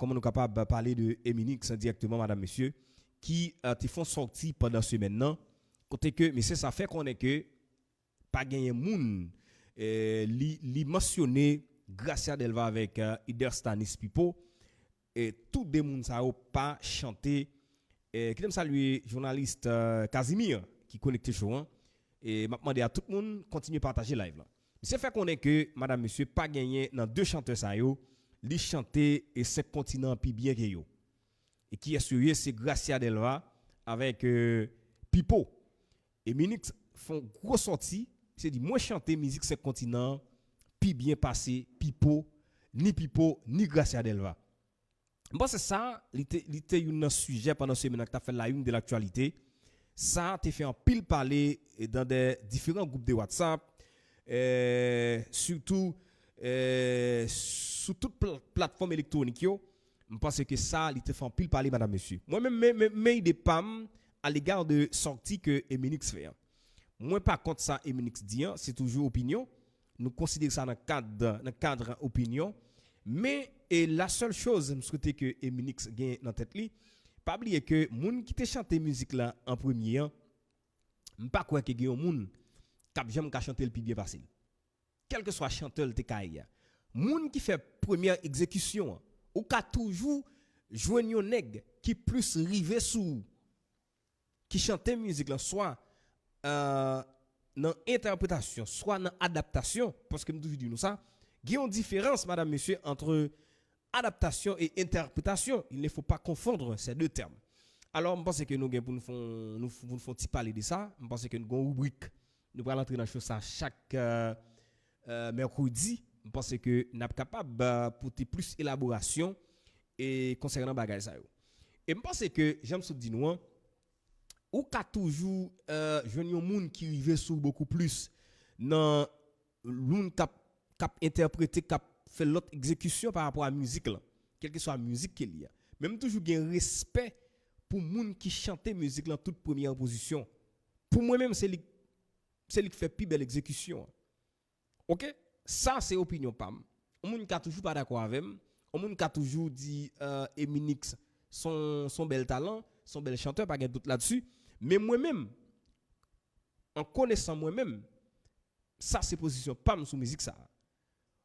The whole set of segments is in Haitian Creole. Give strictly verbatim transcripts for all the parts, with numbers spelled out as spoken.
kòman nou kapab pale de Eminix dirèkteman, madanm, mesye, ki eh, te fè yon sòti pandan semèn nan, kote ke mesye sa fè konnen ke pa genyen moun, eh, li, li mansyone Gracia Delva avèk eh, Iderstanis Pipo, e tou de moun sa yo pa chante. Eh, kite m salye jounalis eh, Casimir ki konekte show an. E m ap mande a tout moun kontinye pataje live lan. Misye fè konnen ke, madanm, mesye, pa genyen nan de chantè sa yo, li chante e senk kontinan pi byen ke yo. E kiyès yo ye? Se Gracia Delva avèk eh, Pipo. Eminix fè yon gwo sòti, misye di, mwen chante mizik senk kontinan pi byen pase Pipo, ni Pipo, ni Gracia Delva. M panse sa, li te, li te youn nan sijè pandan semèn nan ki t ap fè la une de l'actualité. Sa te fè anpil pale dan de diferan gwoup de WhatsApp, eh, sitou eh, sou tout pl- platfòm elektwonik yo. M panse ke sa, li te fè anpil pale, madanm, mesye. Mwen menm, men, men, men ide pa m alega de sòti ke Eminix fè an. Mwen pa kont sa Eminix di an, se toujou opinyon. Nou konsidere sa nan kad, nan kad opinyon. Men, e la sèl choz m swete ke Eminix gen nan tèt li, pa bliye ke moun ki te chante mizik la an premye an, m pa kwè ke gen yon moun k ap janm ka chante l pi byen pase l. Kèlkeswa chantè l te ka ye a. Moun ki fè premyè egzekisyon an, ou ka toujou jwenn yon nèg ki plis rive sou ou, ki chante mizik lan, swa eh, nan entèpretasyon, swa nan adaptasyon, paske m toujou di nou sa, gen yon diferans, madanm, mesye, ant adaptasyon e entèpretasyon. Il ne faut pas confondre ces deux termes. Alò, m panse ke nou gen pou nou fè yon- nou f- pou nou fè yon ti pale de sa. M panse ke nou gen yon ribrik. Nou pral antre nan show sa chak eh, eh, mèkredi. M panse ke n ap kapab eh, pote plis elaborasyon e konsènan bagay sa yo. E m panse ke, jan m sot di nou an, ou ka toujou eh, jwenn yon moun ki rive sou ou bokou plis nan moun k ap, k ap entèprete, k ap fè lòt egzekisyon pa rapò a mizik lan, kèlkeswa mizik ke li a. Men m toujou gen respè pou moun ki chante mizik lan tout premyè pozisyon. Pou mwen menm, se li, se li k fè pi bèl egzekisyon an. Oke? Sa se opinyon pa m. Yon moun ka toujou pa dakò avè m. Yon moun ka toujou di eh, Eminix son, son bèl talan, son bèl chantè, pa gen dout ladsi. Men mwen menm, an konesan mwen menm, sa se pozisyon pa m sou mizik sa.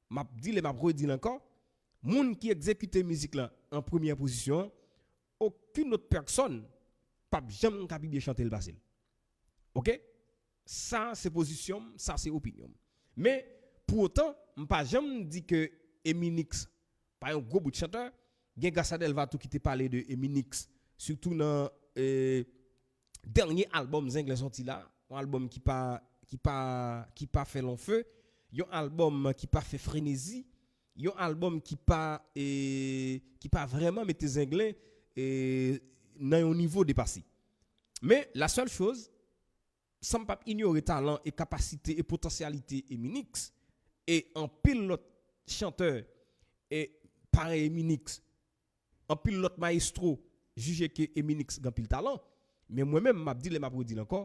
M ap di l e m ap redi l ankò, moun ki egzekite mizik lan an premyè pozisyon an, okenn lòt pèsòn p ap janm ka pi byen chante l pase l. Oke? Sa se pozisyon m, sa se opinyon m. Men, pou otan, m pa janm di ke Eminix pa yon gwo bout chantè. Gen Gracia Delva tou ki te pale de Eminix, sitou nan eh, dènye albòm Zenglen sòti la, yon albòm ki pa, ki pa, ki pa fè lon fe, yon albòm ki pa fè frenezi, yon albòm ki pa, eh, ki pa vrèman mete Zenglen eh, nan yon nivo depase. Men, la sèl choz, san m p ap inyore talan e kapasite e potansyalite Eminix, e anpil lòt chantè e parèy Eminix, anpil lòt mayestwo jije ke Eminix gen anpil talan. Men mwen menm, m ap di l e m ap redi l ankò,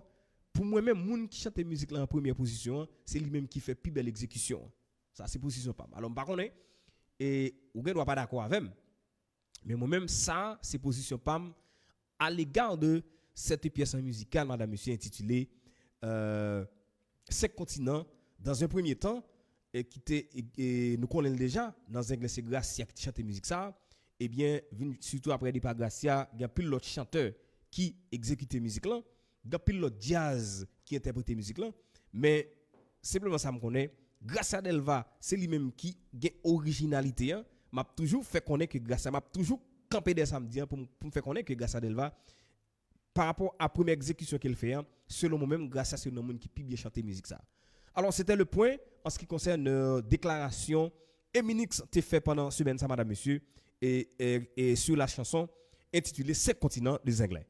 pou mwen menm, moun ki chante mizik lan an premyè pozisyon an, se li menm ki fè pi bèl egzekisyon an. Sa se pozisyon pa m. Alò, m pa konnen, e ou gen dwa pa dakò avè m. Men mwen menm, sa se pozisyon pa m à l'égard de cette pièce musicale, madanm, mesye, entitile eh, Senk Kontinan. Dans un premier temps, e ki te, e, e, nou konnen l deja, nan Zenglen se Gracia ki te chante mizik sa. Ebyen, vin sitou apre depa Gracia, gen anpil lòt chantè ki egzekite mizik lan, gen anpil lòt djaz ki entèprete mizik lan. Men, senpleman sa m konnen, Gracia Delva, se li menm ki gen orijinalite an. M ap toujou fè konnen ke Gracia, m ap toujou kanpe dèyè sa m di an pou m, pou m fè konnen ke Gracia Delva, pa rapò a premyè egzekisyon ke l fè an, selon mwen menm, Gracia se youn nan moun ki pi byen chante mizik sa. Alors, c'était le point en ce qui concerne euh, déclaration Eminix te fè pandan semèn sa, madanm, mesye, et, et, et sur la chanson intitulée Cinq continents de Zenglen.